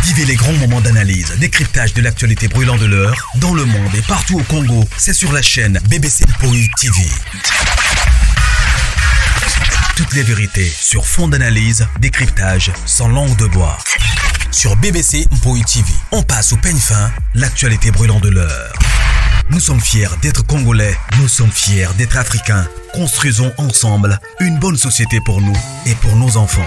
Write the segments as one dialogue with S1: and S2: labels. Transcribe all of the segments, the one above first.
S1: Vivez les grands moments d'analyse, décryptage de l'actualité brûlante de l'heure, dans le monde et partout au Congo. C'est sur la chaîne BBC Mpoi TV. Toutes les vérités sur fond d'analyse, décryptage, sans langue de bois. Sur BBC Mpoi TV, on passe au peigne fin l'actualité brûlante de l'heure. Nous sommes fiers d'être Congolais, nous sommes fiers d'être Africains. Construisons ensemble une bonne société pour nous et pour nos enfants.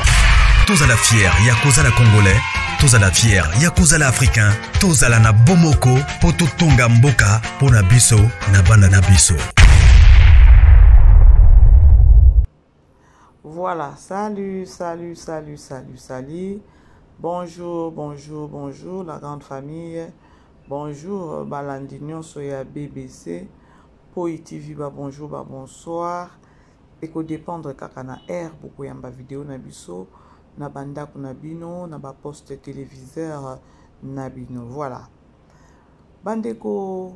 S1: Tous à la fière, Yakoza la Congolais, tous à la fière, Yakoza la Africain, tous à la na Bomoko, Poto Tonga Mboka, Pona Biso, na Bana na Biso.
S2: Voilà, salut, salut, salut, salut, salut. Bonjour, bonjour, bonjour, la grande famille. Bonjour, balandi nyonso ya BBC. Poi TV, ba bonjour, ba bonsoir. Ekodépendre kaka na heure bokoyamba video na biso na bandako na bino na baposte téléviseur na bino. Voilà. Bandeko,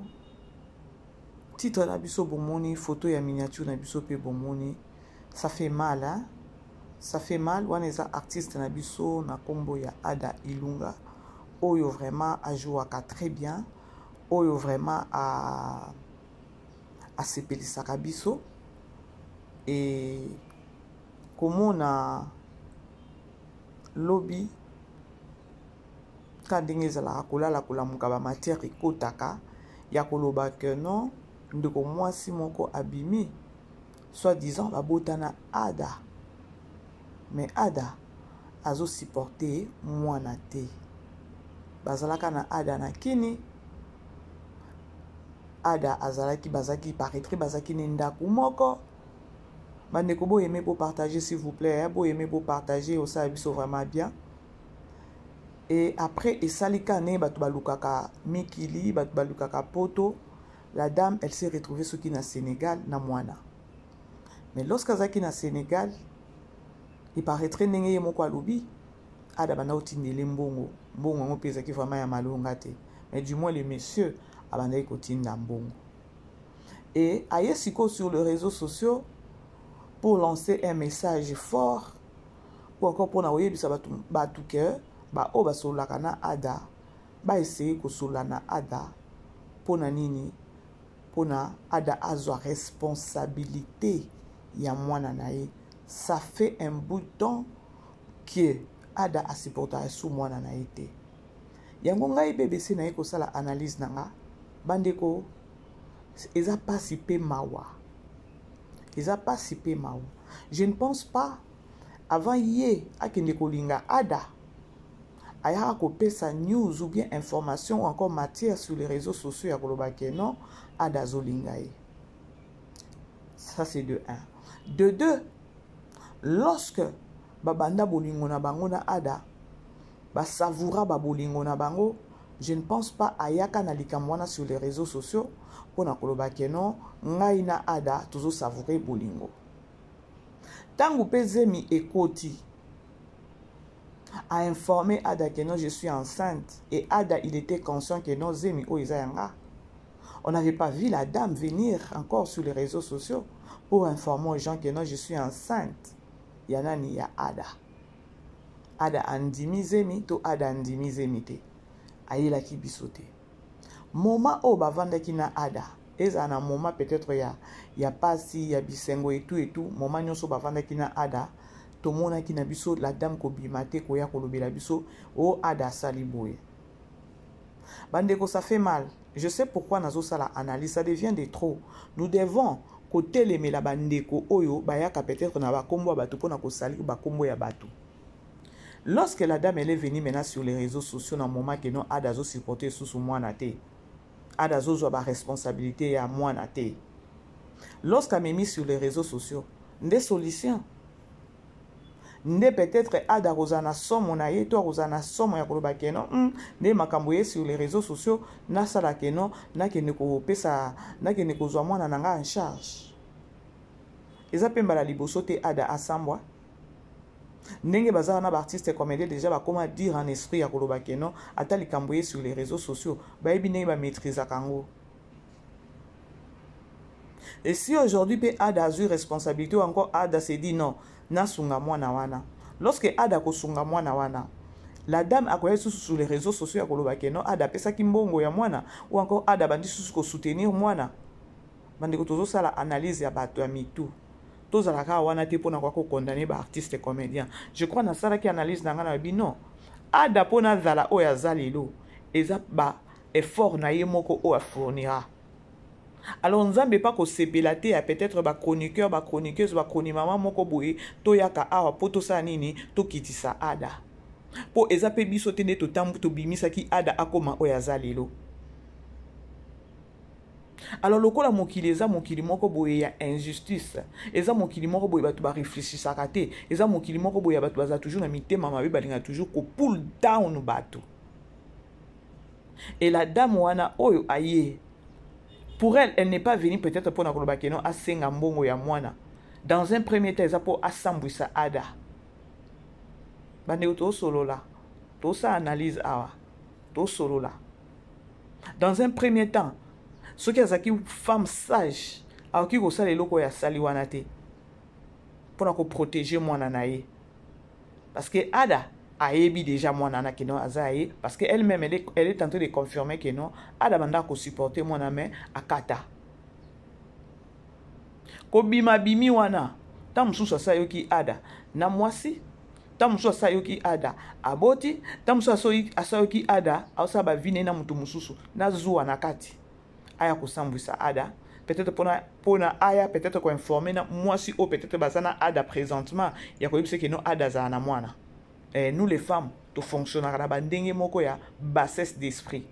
S2: titre na biso bomoni, photo ya miniature na biso pe bomoni. Ça fait mal, hein? Ça fait mal. Wana eza artiste na biso na kombo ya Ada Ilunga. Oyo vraiment a jouaka très bien. Oyo vraiment a asepelisaka biso. Et komona lobi ka ndenge ezalaka kolala kolamuka ba matière ekotaka ya koloba que non ndeko mwasi moko abimi soi-disant babotana Ada, mais Ada azo supporter mwana te. Bazalaka na Ada na kini, Ada azalaki, bazalaki paraîtrait bazalaki ne ndako moko. Bandeko bo aimer bo partager s'il vous plaît, hein, bo aimer bo partager osala biso vraiment bien. Et après esali ka ne bato balukaka mikili, bato balukaka poto. La dame, elle s'est retrouvée soki na Sénégal na mwana. Mais lorsque azalaki na Sénégal, il paraîtrait ndenge ye moko alobi, Ada banda otindele mbongo, mbongo yango mpe ezalaki vraiment ya malonga te. Mais du moins le monsieur abandaki kotinda mbongo. Et aye sikoyo sur les réseaux sociaux pour lancer un message fort ou encore mpona koyebisa bato, bato ke baoyo basololaka na Ada ba essayer kosolola na Ada mpona nini? Mpona Ada azwa responsabilité ya mwana na ye. Ça fait un bout de temps que Ada asupportaka su mwana na ye te. Yango ngai BBC na ye kosala analyse na nga, bandeko, eza pasi pe mawa. Eza pasi pe mawa. Je ne pense pas avant ye akende kolinga Ada ayaka kopesa news ou bien information ou encore matière sur les réseaux sociaux ya koloba ke non Ada azolinga ye. Ça c'est de 1. De 2, lorsque babanda bolingo na bango na Ada, basavoura ba bolingo na bango, je ne pense pas ayaka na likambo wana sur les réseaux sociaux mpona koloba ke non ngai na Ada tozo savourer bolingo. Tango pe zemi ekoti, a informé Ada que non je suis enceinte, et Ada il était conscient que non zemi oyo eza yanga. On n'avait pas vu la dame venir encore sur les réseaux sociaux pour informer aux gens que non je suis enceinte. Ya nani? Ya Ada. Ada andimi zemi to Ada andimi zemi te, ayelaki biso te. Moment oyo bavandaki na Ada, ezala na moment peut-être ya pasi, ya bisengo et tout et tout, moment nyonso bavandaki na Ada, tomonaki na biso la dame kobima te koya kolobela biso o Ada asali boye. Bandeko, ça fait mal. Je sais pourquoi nazosala analyse, ça devient de trop. Nous devons kotelemela bandeko oyo bayaka peut-être na bakombo ya bato mpona kosali bakombo ya bato. Lorsque la dame elle est venue maintenant sur les réseaux sociaux na moment que non Ada azo supporter susu mwana te, Ada azozwa ba responsabilité ya mwana te. Lorsqu'amemi sur les réseaux sociaux nde solution nde peut-être Ada akozala na somo na ye to akozala na somo ya koloba ke non, nde makambo ye sur les réseaux sociaux nasala ke non nakende kopesa, nakende kozwa mwana na nga en charge. Eza pe mbala liboso te Ada asambwa. Ndenge bazala na ba artiste comédien déjà bakoma dire en esprit ya koloba ke non ata likambo ye sur les réseaux sociaux bayebi ndenge ba maîtrisaka yango. Et si aujourd'hui pe Ada azwi responsabilité ou encore Ada se dit non nasunga mwana wana, lorsque Ada kosunga mwana wana La dame akoya lisusu sur les réseaux sociaux ya koloba ke non, Ada apesaki mbongo ya mwana ou encore Ada abandi susu kosoutenir mwana. Bandeko, tozosala analyse ya bato ya mitu. Tozala kaka wana te mpona koya kokondamner baartiste comédien. Je crois nasalaki analyse na ngai na yebi non, Ada mpona azala oyo aza lelo, eza ba effort na ye moko oyo afournira. Alors Nzambe epa kosepela te ya peut-être bachroniqueur, bachroniqueuse, bachronimama moko boye. Toyaka awa mpo tosala nini? Tokitisa Ada, mpo eza mpe biso te nde tobimisaki Ada akóma oyo aza lelo. Alors lokola mokili eza mokili moko boye ya injustice, eza mokili moko boye bato barefléchisaka te, eza mokili moko boye ya bato baza toujours na mitema mabe, balingaka toujours kopull down bato. Et la dame wana oyo aye, pour elle, elle n'est pas venue peut-être mpona koloba ke non, asenga mbongo ya mwana. Dans un premier temps, eza mpo asambwisa Ada. Bandeko, tosolola, tosala analyse awa, tosolola. Dans un premier temps, soki azalaki femme sage, akoki kosala eloko oyo asali wana te mpona koprotéger mwana na ye, parce que Ada ayebi déjà mwana wana ke non, aza ye, parce que elle-même, elle est en train de confirmer que non, Ada banda kosupporter mwana, mais akata kobima. Bimi wana, ntango mosusu asa ayoki Ada na mwasi, ntango mosusu asa ayoki Ada aboti, ntango mosusu asa ayoki Ada aosala bavie na ye na moto mosusu, nazuwa na kati aya kosambwisa Ada, peut-être mpona aya peut-être koinformer na mwasi oyo peut-être baza na Ada présentement, ya koyebisa ke non, Ada azala na mwana. Nous les femmes, tofonctionnaka na bandenge moko ya bassesse d'esprit.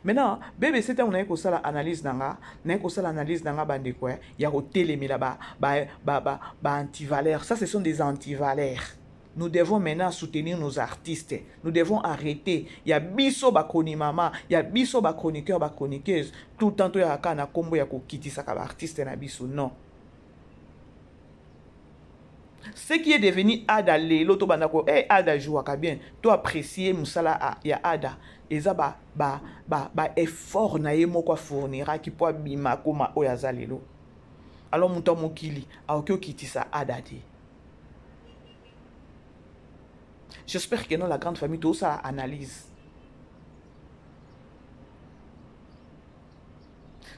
S2: Maintenant, BBC, ntango naye kosala analyse na nga, naye kosala analyse na nga, bandeko, ya kotelemela ba, ba, ba, ba, ba antivaleurs. Ça, ce sont des antivaleurs. Nous devons maintenant soutenir nos artistes. Nous devons arrêter ya biso bachronimama, ya biso bachroniqueur, bachroniqueuse, tout le temps toyaka kaka na nkombo ya kokitisaka baartiste na biso. Non, ce qui est devenu Ada lelo, tobanda ko hey, Ada jouaka bien, to apprécier mosala ya Ada, eza ba, ba, ba, ba effort na ye moko afourniraki mpo abima akóma oyo aza lelo. Alors moto ya mokili akoki okitisa Ada te. J'espère que non, la grande famille, tosala analyse.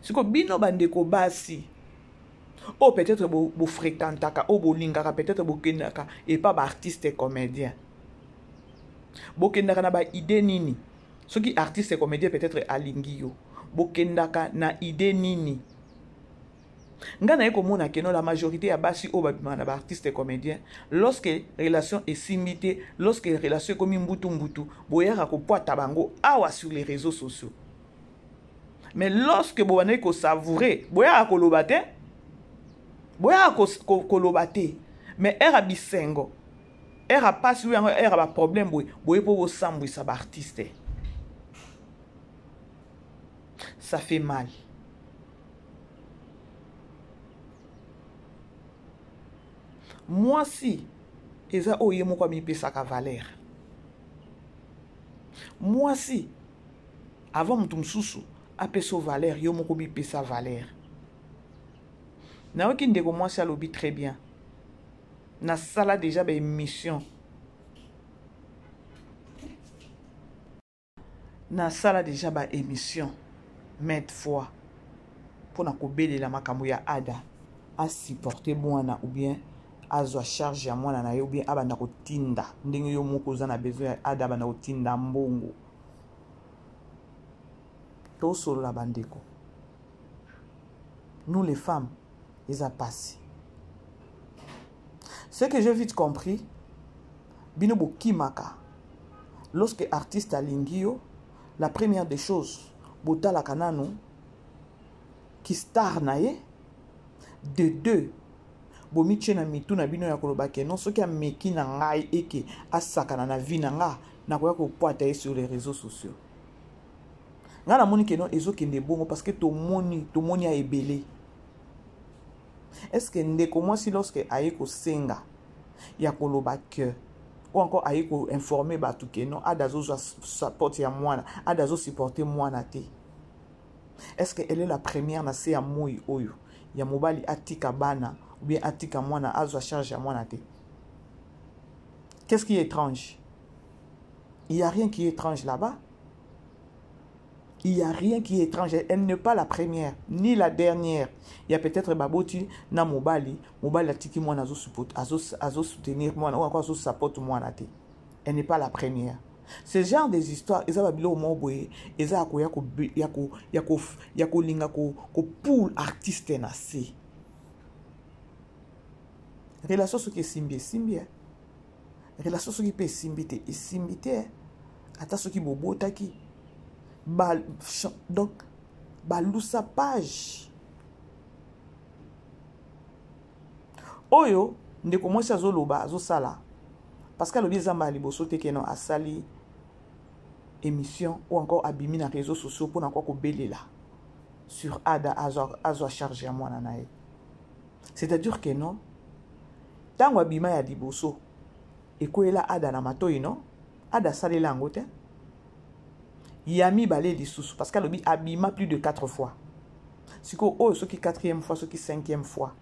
S2: Sikoyo bino bandeko basi oyo peut-être bofréquentaka, oyo bolingaka, peut-être bokendaka epa baartiste comédien, bokendaka na baidée nini? Soki artiste comédien peut-être alingi yo, bokendaka na idée nini? Ngai naye komona ke non, la majorité ya basi oyo babimaka na baartiste comédien, lorsque relation esimbi te, lorsque relation ekomi mbutu mbutu, boyaka kopwata bango awa sur les réseaux sociaux. Mais lorsque bobandaki kosavourer, boyaka koloba te, boyaka koloba te. Mais ere ya bisengo, ere ya pasi, oyo yango ere ya baproblème boye boye, mpo bosambwisa baartiste, ça fait mal. Mwasi eza oyo ye moko amipesaka valeur. Mwasi, avant moto mosusu apesa valeur, yo moko mipesa valeur. Nayoki ndeko mwasi alobi très bien. Nasala déjà baémission, nasala déjà baémission maintes fois mpona kobelela makambo ya Ada asupporte mwana ou bien azwa charge ya mwana na ye, ou bien abanda kotinda ndenge yo moko oza na besoin ya Ada abanda kotinda mbongo. Tosolola, bandeko. Nous les femmes, eza pasi. Ce que j'ai vite compris, bino bokimaka lorsque artiste alingi yo. La première des choses, botalaka nanu ki star na ye. De deux, bomitie na mitu na bino ya koloba ke non, soki ameki na ngai eke asakana na vie na nga, nakoya kopwata ye sur les réseaux sociaux. Ngai namoni ke non, ezokende bongo, parce que tomoni ya ebele. Est ce que ndeko mwasi, lorsque aye kosenga ya koloba ke ou encore aye koinformer bato ke non, Ada azozwa support ya mwana, Ada azosupporte mwana te, est ce que elle est la première na se ya moi oyo ya mobali atika bana ou bien atika mwana, azwa charge ya mwana te? Qu'est ce qui est étrange? Il y a rien qui est étrange là-bas. Il y a rien qui est étrange. Elle n'est pas la première, ni la dernière. Il y a peut-être baboti na mobali, mobali atiki mwana azo support, azo azo soutenir mwana ou encore azo support mwana te. Elle n'est pas la première. Ce genre des histoires, eza ba biloko moko boye, eza ya ko ya ko ya ko ya ko ya kolinga ko ko poule artiste na se. Relation soki esimbi esimbi eh. Relation soki pe esimbi te esimbi te eh. Ata soki bobotaki ba donc balusa page oyo ndeko mwasi azoloba azosala parce que alobi eza mbala liboso te keno asali émission ou encore abimi na réseaux sociaux mpona kwa kobelela sur ada azwa, azwa charge ya mwana na ye c'est-à-dire que non ntango abima ya liboso ekweyela ada na matoi non ada asalela yango te ya mibale lisusu parce que alobi abima plus de 4 fois sikoyo oyo soki quatrième fois soki cinquième fois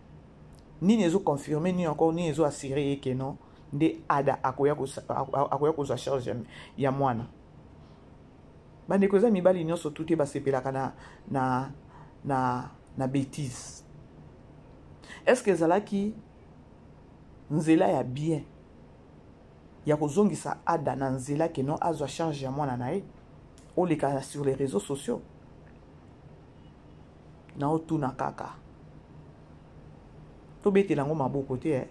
S2: nini ezo confirme nini encore nini ezo assure ye ke non nde ada akoya kozwa charge ya mwana bandeko eza mibali nyonso tu te basepelaka na, na, na, na bétise est ce que ezalaki nzela ya bien ya kozongisa ada na nzela ke non azwa charge ya mwana na ye oleka sur les réseaux sociaux naotuna kaka tobetela yango maboko te eh?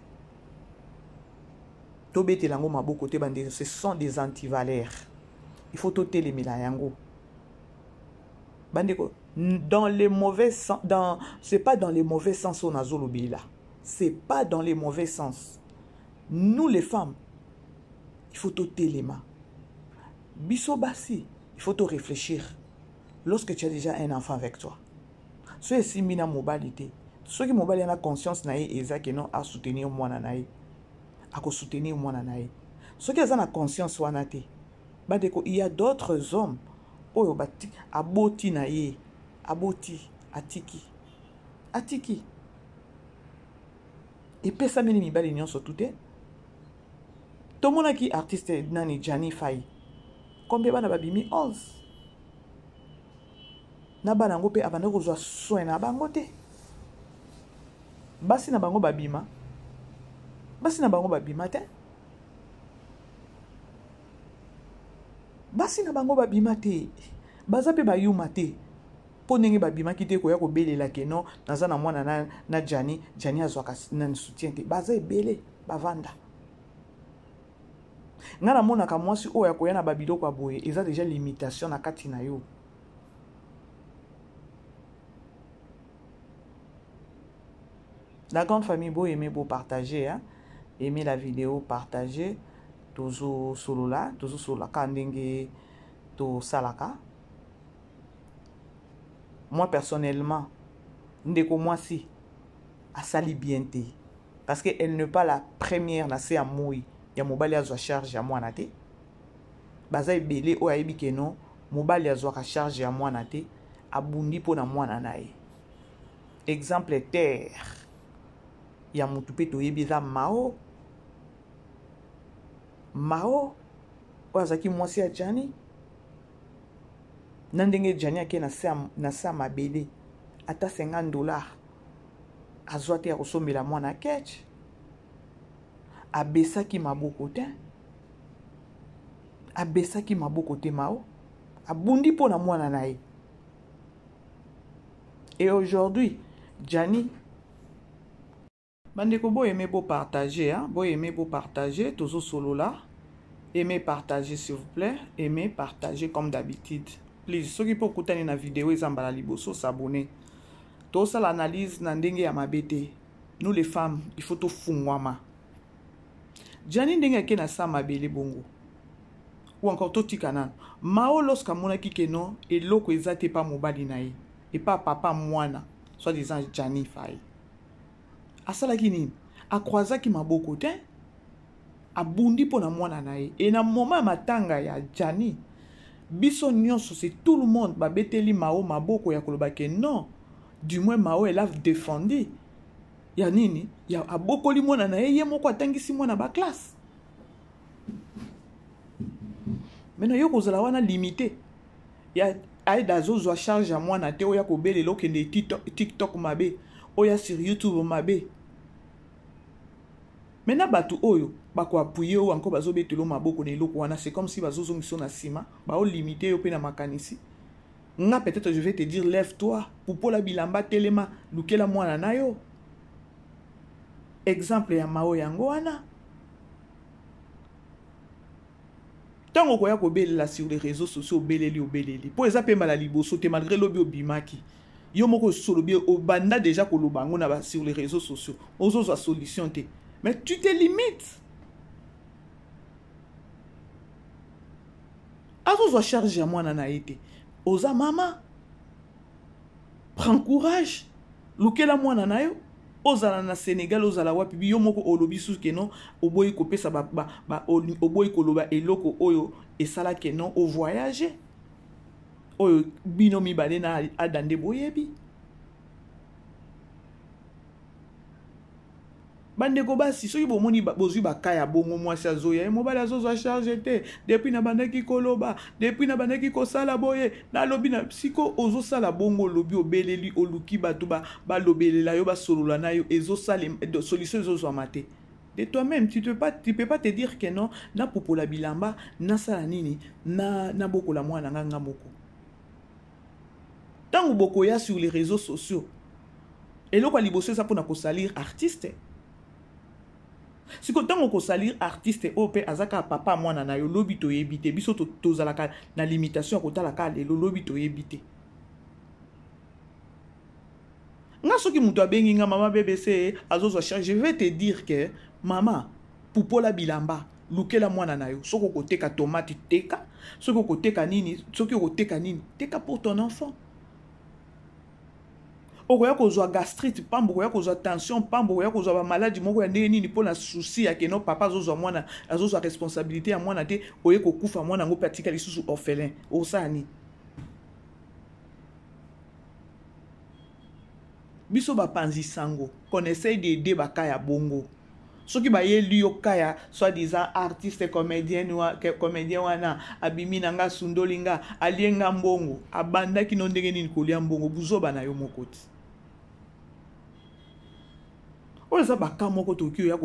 S2: tobetela yango maboko te bandeko ce sont des antivaleurs il faut totelemela yango bandeko dans les mauvais sens dans c'est pas dans les mauvais sens oyo nazolobela c'est pas dans les mauvais sens nous les femmes il faut totelema biso basi il faut to réfléchir lorsque tu as déjà un enfant avec toi soki esimbi na mobali te soki mobali ana conscience na ye eza ke non asoutenir mwana na ye akosoutenir mwana na ye soki aza na conscience wana te bandeko il y a d'autres hommes oyo bati aboti na ye aboti atiki atiki epesameli mibali nyonso tu te tomonaki artiste nani Gianni Fai combien bana babimi 11 na bana yango mpe abandaki kozwa soin na bango te basi na bango babima basi na bango babima te basi na bango babima te baza mpe bayuma te mpo ndenge babimaki te koya kobelela ke non naza na mwana na, na Gianni Gianni azwaka na soutien te baza ebele bavanda ngai namonaka mwasi oyo akoya na babiloko ya boye eza deja limitation na kati na yo la grande famille bo aimer bo partager hein? aimer la vidéo partager tozosolola tozosolola kaka ndenge tosalaka moi personnellement ndeko mwasi asali bien te parce que elle n'est pas la première na se ya moi ya mobali azwa charge ya mwana te baza ebele oyo ayebi ke non mobali azwaka charge ya mwana te abundi mpo na mwana na ye exemple terre ya motu mpe toyebi eza mao mao oyo azalaki mwasi ya Gianni na ndenge Gianni ake na se ya mabele ata 50 dollars azwa te ya kosombela mwana ketch abesaki maboko te abesaki maboko te mao abundi mpo na mwana na ye et aujourd'hui Gianni bandeko boyeme bopartage hein? Boyeme bopartage tozosolola aimez partager s'il vous plaît aimez partager comme d'habitude please soki mpe okutani na video eza mbala liboso s'abonner tosala analyse na ndenge ya mabe te nous les femmes il faut tofungwama Gianni ndenge ake na sa mabele bongo ou encore totika nano mao lorsque amonaki ke non eloko eza te epa mobali na ye epa papa mwana soit disant Gianni Fai asalaki nini akroisaki maboko te abundi mpo na mwana na ye e na moment ya matanga ya Gianni biso nyonso c'est tout le monde babeteli mao maboko ya koloba ke non du moins mao elle a défendu ya nini ya abokoli mwana na ye ye moko atangisi mwana baklasse. Maintenant yo kozala wana limité ya aida azozwa charge ya mwana te, oya kobelela okende TikTok mabe, oya sur YouTube mabe. Maintenant bato oyo bakoappuye oyo encore bazobetela maboko na eloko wana, c'est comme si bazozongisa na nsima, baolimite yo mpe na makanisi. Nga peut-être je vais te dire lève-toi, pupola bilamba, telema, lukela mwana na yo. Exemple ya mao yango wana. Ntango okoya kobelela sur les réseaux sociaux, obeleli obeleli mpo eza mpe mbala liboso te, malgré lobi obimaki yo moko osusu olobi obanda déjà koloba yango na sur les réseaux sociaux, ozozwa solution te, mais tu te limites. Azozwa charge ya mwana na ye te. Oza mama, prends courage, lukela mwana na yo. Ozala na Sénégal, ozala wapi, yo moko olobi susu ke non, oboyi kopesa ba, ba, ba, oboyi koloba eloko oyo esalaki non ovoyage oyo bino mibale na Ada nde boyebi. Bandeko basi, soki bomoni bozwi baka ya bongo, mwasi azoya ye, mobali azozwa charge te, depuis nabandaki koloba, depuis nabandaki kosala boye, nalobi na siko ozosala bongo, olobi obeleli, oluki bato balobelela yo, basolola na yo, ezosala solution ezozwama te. De toi-même tu peux pas, tu peux pas te dire que non, napupola bilamba, nasala nini, na nabokola mwana nga nga moko. Ntango bokoya sur les réseaux sociaux, eloko ya liboso eza mpona kosalir artiste. Sikoyo ntango kosalir artiste oyo mpe aza kaka papa mwana na yo, lobi toyebi te. Biso tozalaka na limitation ya kotala kaka lelo, lobi toyebi te. Nga soki moto abengi nga mama BBC azozwa charge, je vais te dire que mama, pupola bilamba, lukela mwana na yo. Soki okoteka tomate, teka. Soki okoteka nini, soki okoteka nini, teka pour ton enfant. Okoya kozwa gastrite pamba, okoya kozwa tension pamba, okoya kozwa bamaladi moko ya ndenge nini mpona souci ya keno papa azozwa mwana, azozwa responsabilité ya mwana te, oye kokufa, mwana yango mpe atika lisusu orphelin, osala nini? Biso bapanzi sango, qu'on essaye d'aider baka ya bongo. Soki bayeli yo ka ya soi-disant artiste comédien, comédien wana abimi na nga, asundoli nga, alie nga mbongo, abandaki no ndenge nini kolia mbongo? Buzoba na yo moko ti. Oyo eza baka moko tokoki oya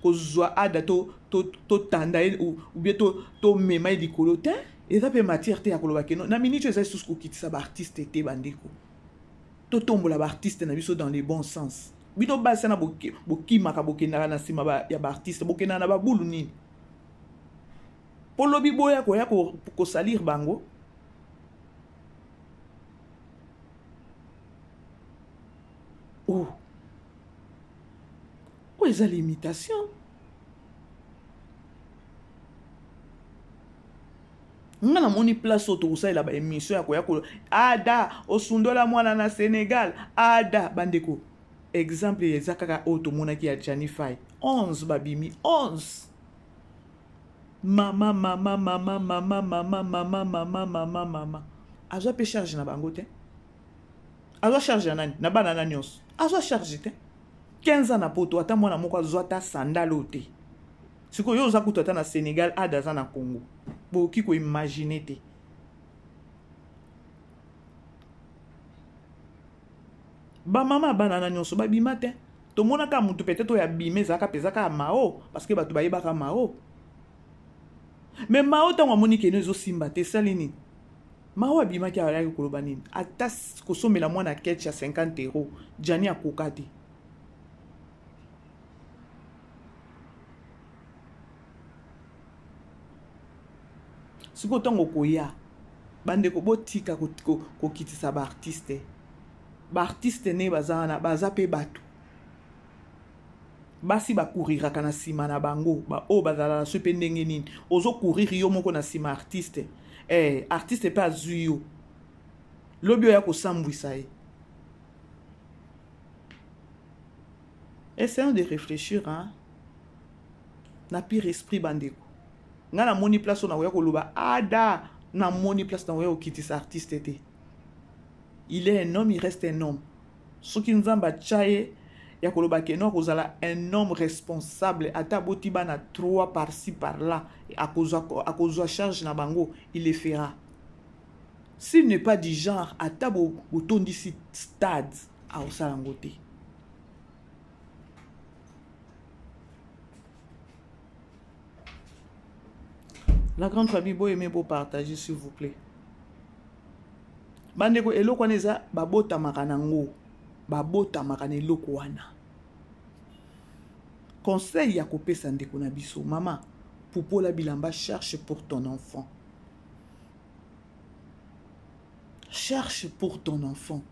S2: kozwa Ada totanda ye ou bien tomema ye likolo te. Eza mpe matière te ya koloba keno na miniti oyo eza lisusu kokitisa baartiste te. Bandeko, totombola baartiste na biso dans le bon sens. Bino basi wana bokimaka, bokendaka na nsima ya baartiste, bokendaka na babulu nini mpo lobi boya koya kosalir bango? Oh, oyo eza limitation. Nga namoni place oyo tokosalela baémission ya koya ko Ada osundola mwana na Sénégal. Ada, bandeko, exemple eza kaka oyo tomonaki ya Jani Fai, 11 babimi 11 mama mama mama mama mama mama mama mama mama azwa mpe charge na bango te. Azwa charge ya nani? Na bana na nyonso azwa charge te. 15 ans na poto, ata mwana moko azwa ata sandale oyo te. Sikoyo yo oza kutu ata na Sénégal, Ada aza na Congo, bokoki koimagine te. Bamama bana na nyonso babima te. Tomonaka motu peut-être oyo abima ezalaka mpenza kaka Mao, parce que bato bayebaka Mao. Mais Mao, ntango amoni keno ezosimba te, esali nini? Mao abimaki, ayaki koloba nini? Ata kosomela mwana ketch ya 50 euro, Jani akoka te. Sikoyo ntango okoya, bandeko, botika kokitisa baartiste. Baartiste nde baza wana, baza mpe bato. Basi bakuriraka na nsima na bango, baoyo bazalaka so mpe ndenge nini, ozokurire yo moko na nsima artiste. Artiste mpe azwi yo, lobi oya kosambwisa ye. Essayons de réfléchir, hein? Na pire esprit, bandeko, ngai namoni place oyo nakoya koloba Ada, namoni place nakoya kokitisa artiste te. Il est un homme, il reste un homme. Soki Nzambe atya ye ya koloba ke no akozala un homme responsable ata aboti bana 3 par ci par là akozwa, akozwa charge na bango, il le fera. S'il n'est pas du genre, ata botondisi stade, akosala yango te. La grande famille, boyeme, bopartage, s'il vous plaît. Bandeko, eloko wana eza babotamaka nango, babotamaka na eloko wana. Conseil ya kopesa ndeko na biso mama pupola bilamba, cherche pour ton enfant, cherche pour ton enfant.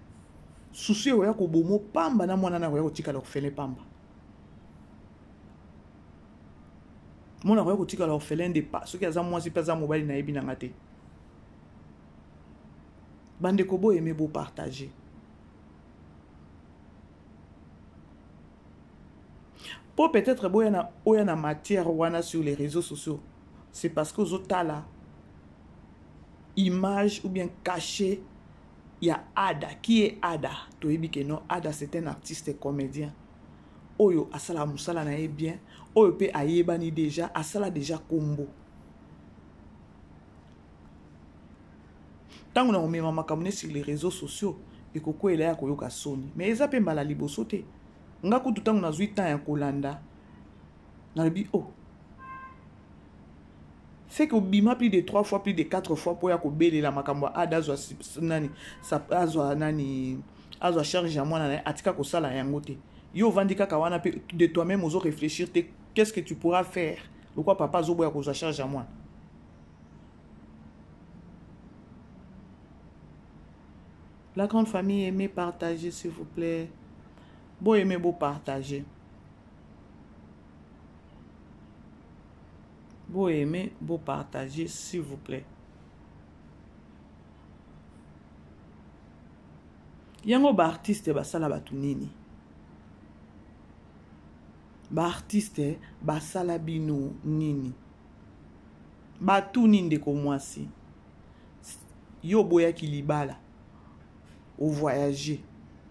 S2: Susu oya kobomo pamba na mwana na koya kotikala orphelin pamba. Mwana akoya kotikala orphelin de pa soki aza mwasi mpe aza mobali, nayebi nanga te. Bandeko, boyeme, bopartage po peut-être boya na oya na matière wana sur les réseaux sociaux, c'est parce que ozotala image ou bien cachet ya Ada. Qui est Ada? Toyebi ke non, Ada, c'est un artiste comédien oyo asala mosala na ye bien, oyo mpe ayebani déjà, asala déjà kombo. Ntango na komema makambo ne sur les réseaux sociaux, ekokwela ya koyoka soni, mais eza mpe mbala liboso te. Nga kutu, ntango nazwi temps ya kolanda, nalobi: oh, c'est que obima plus de trois fois, plus de quatre fois mpo ya kobelela makambo ya Ada. Azwa nani, azwa nani, azwa charge ya mwana na ye, atika kosala yango te. Yo ovandi kaka wana mpe de toi-même ozo réfléchir te, qu'est-ce que tu pourras faire lokwa papa azoboya kozwa charge ya mwana? La grande famille, aimez, partagez, s'il vous plaît. Bo aimez, bo partager, bo aimer, bo partager, s'il vous plaît. Yango baartiste basala bato nini? Baartiste basala bino nini? Batuni ndeko mwasi, yo oboyaki libala, ovoyage,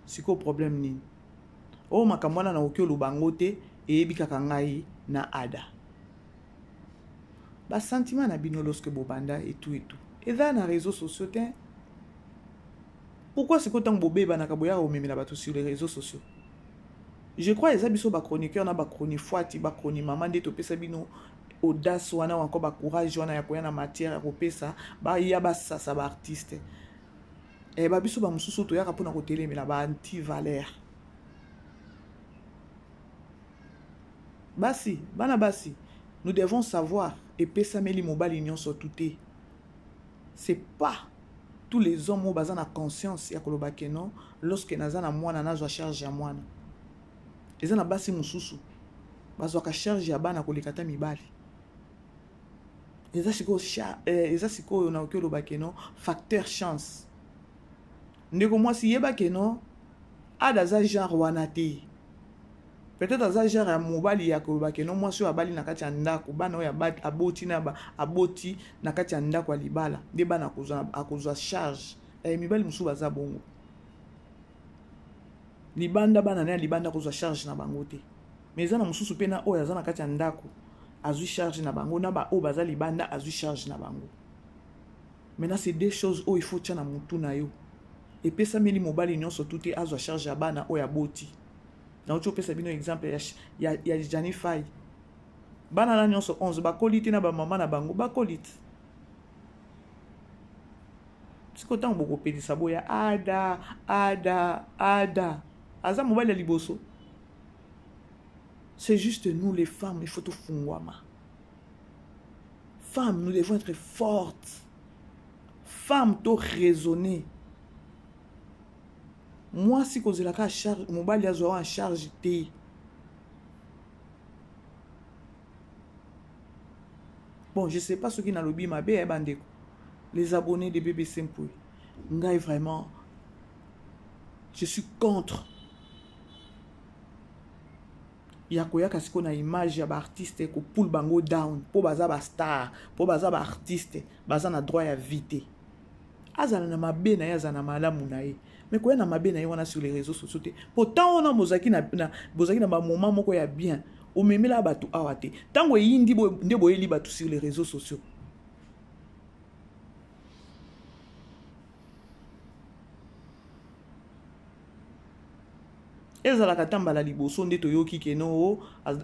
S2: sikoyo problème nini? Oyo makambo wana nakoki oloba yango te, eyebi kaka ngai na Ada. Basentiment na bino lorsque bobanda etu etu eza na réseaux sociaux te. Pourquoi sikoyo ntango bobebanaka, boyaka komemela bato sur les réseaux sociaux? Je crois eza biso bachroniqueur na bachronifoiti, bachroni mama nde topesa bino audace wana, encore bacourage wana ya koya na matière ya kopesa baya basasa baartiste. E babiso bamosusu toyaka mpona kotelemela baanti valeur. Basi, bana basi, nous devons savoir, epesameli mobali nyonso tu te. C'est pas tous les hommes oyo baza na conscience ya koloba ke non, lorsque naza na mwana, nazwa charge ya mwana. Eza na basi mosusu bazwaka charge ya bana koleka ata mibali. Eza sikoyo, eza sikoyo nakoki oloba ke non, facteur chance. Ndeko mwasi, yeba ke non, Ada aza genre wana te. Peut-être aza genre ya mobali ya koloba ke no, mwasi oyo abali na kati ya ndako, bana oyo aboti na aboti na kati ya ndako ya libala nde bana akozwa charge. Mibali mosusu baza bongo libanda, bana na ya libanda akozwa charge na bango te. Mais eza na mosusu mpe na oyo aza na kati ya ndako azwi charge na bango, na baoyo baza libanda azwi charge na bango. Maintenant, c'est deux choses oyo il faut tia na mutu na yo. Epesameli mobali nyonso tu te azwa charge ya bana oyo aboti. Nauti opesa bino exemple ya Jani Fai. Bana na nyonso 11 bakoli te na bamama na bango, bakoli te. Siko ntango bokopelisa boya Ada, Ada, Ada aza mobali ya liboso. C'est juste, nous les femmes, il faut tofungwama. Femmes, nous devons être fortes. Femme, to raisonner. Mwasi kozelaka charge mobali azwa en charge te. Bon, je sais pas soki nalobi mabe ya bandeko, les abonnés de BBC Mpui. Ngai vraiment, je suis contre ya koyaka sikoyo na image ya baartiste, kopull bango down mpo baza bastar, mpo baza baartiste, baza na droit ya vie te. Azala na mabe na ye, azala na malamu na ye. Mais koya na mabe na ye wana sur les réseaux sociaux te. Po temps wana bozalaki na, na, bozalaki na ba moment moko ya bien. Omemela bato awa te. Tango eyindi bo, nde boyeli bato sur les réseaux sociaux. Ezalaka ata mbala liboso nde toyoki ke no oh,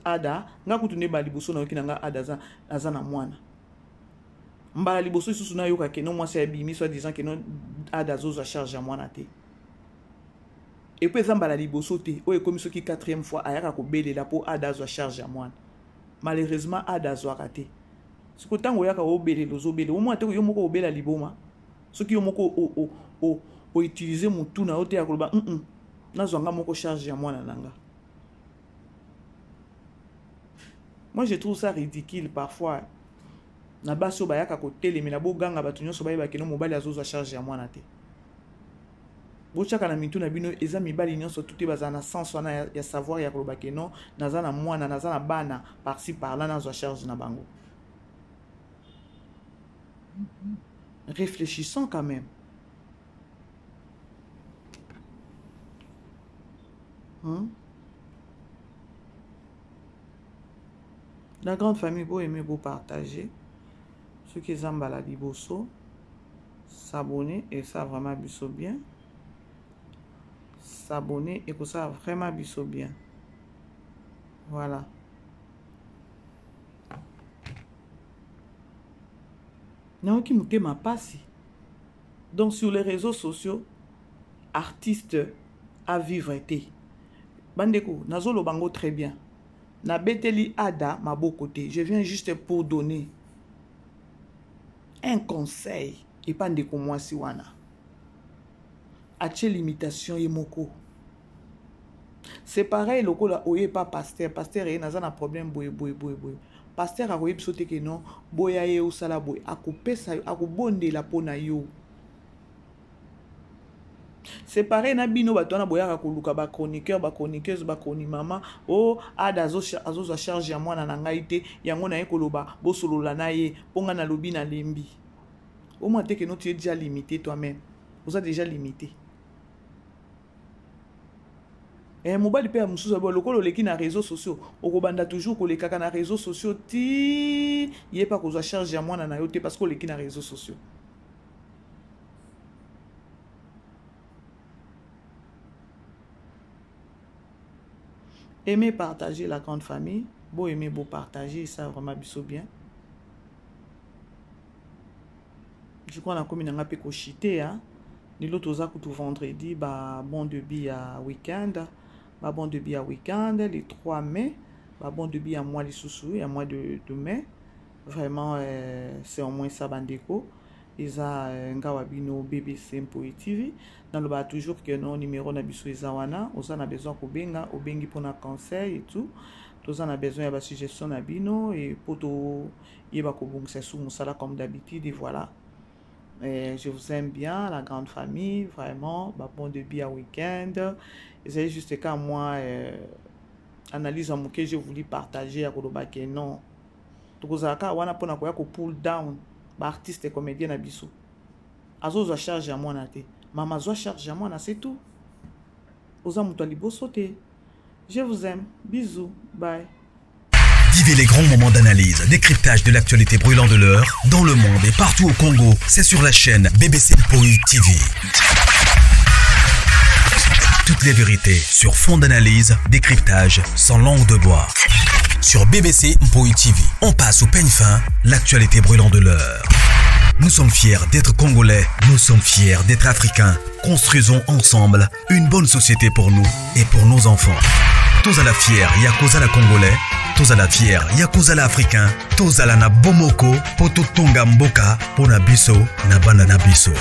S2: Ada, nga kutu nde mbala liboso nayoki na nga Ada aza, aza na mwana. Mbala liboso lisusu nayoka ke no mwasi abimi soit disant ke no Ada azozwa charge ya mwana te. Et puis eza mbala liboso te, oyo ekomi soki quatrième fois ayaka kobelela po Ada azwa charge ya mwana. Malheureusement Ada azwaka te. Siko ntango oyaka obelela ozobelela, omona te yo moko obela liboma. Soki yo moko o, o, o, o utiliser mutu na yo te ya koloba mm -mm, nazwa nga moko charge ya mwana na nga. Moi je trouve ça ridicule parfois. Na basi oyo bayaka kotelemela boganga bato nyonso bayeba keno mobali azozwa charge ya mwana te. Botiaka na mitu na bino eza mibali nyonso tout te bazala na sens wana ya, ya savoir ya koloba keno naza na mwana, naza na bana par-ci par-là nazwa charge na bango. Réfléchissons quand même. La grande famille, vous aimez vous partager. Ceux qui ont la liboso, s'abonner et ça vraiment biso bien. S'abonner et que ça vraiment biso bien. Voilà. Naoki motema pasi. Donc sur les réseaux sociaux, artiste à vivre te. Bandeko, nazoloba ngo très bien. Nabeteli Ada maboko te. Je viens juste pour donner un conseil epa ndeko mwasi wana. Atie limitation ye moko. C'est pareil lokola oye pa pasteur, pasteur ye naza na problème boye boye boye boye. Pasteur akoyebi biso te ke non, boya ye osala boye, akopesa yo, akobondela mpo na yo. C'est pareil na bino bato wana boyaka koluka ba chroniqueur, ba chroniqueuse, ba chronimama, oh Ada azozwa charge ya mwana na ngai te, yango naye koloba bosolola na ye mpo ngai nalobi nalembi. Omona te ke non, tu es déjà limité toi-même. Oza déjà limité. Eh, mobali mpe ya mosusu aloba lokola oleki na réseaux sociaux okobanda toujours kolekaka na réseaux sociaux ti ye mpe akozwa charge ya mwana na yo te parce que oleki na réseaux sociaux. Aimez, partager la grande famille. Bo aimer, bo partager, ça vraiment biso bien. Je crois na komi na nga pe ko chiter hein. Lelo toza kutu vendredi ba bon début ya week-end, ba bon début ya week-end le 3 mai, ba bon début ya mois lisusu ya mois de mai. Vraiment c'est au moins ça bandeko. Eza ngawa bino BBC Mpoyi TV. Naloba toujours que non numéro na biso eza wana, oza na besoin kobenga, obengi pona conseil et tout. Toza na besoin ya ba suggestion na bino et poto yeba kobongisa sous musala comme d'habitude et voilà. Et je vous aime bien, la grande famille, vraiment, bah, bon début à week-end. Et c'est juste qu'à moi, analyse en que j'ai voulu partager à koloba que non. Tokozalaka wana pona koya ko pull down ba artiste et comédien na biso. Azozwa charge ya mwana te. Mama zwa charge ya mwana, c'est tout. Oza moto ya liboso te. Je vous aime. Bisous. Bye.
S1: Vivez les grands moments d'analyse, décryptage de l'actualité brûlante de l'heure, dans le monde et partout au Congo. C'est sur la chaîne BBC Mpoyi TV. Toutes les vérités sur fond d'analyse, décryptage, sans langue de bois. Sur BBC Mpoyi TV, on passe au peigne fin l'actualité brûlante de l'heure. Nous sommes fiers d'être Congolais, nous sommes fiers d'être Africains. Construisons ensemble une bonne société pour nous et pour nos enfants. Tozala fier ya kozala Congolais, tozala fier ya kozala Africain, tozala na bomoko po totonga mboka po na biso na bana na biso.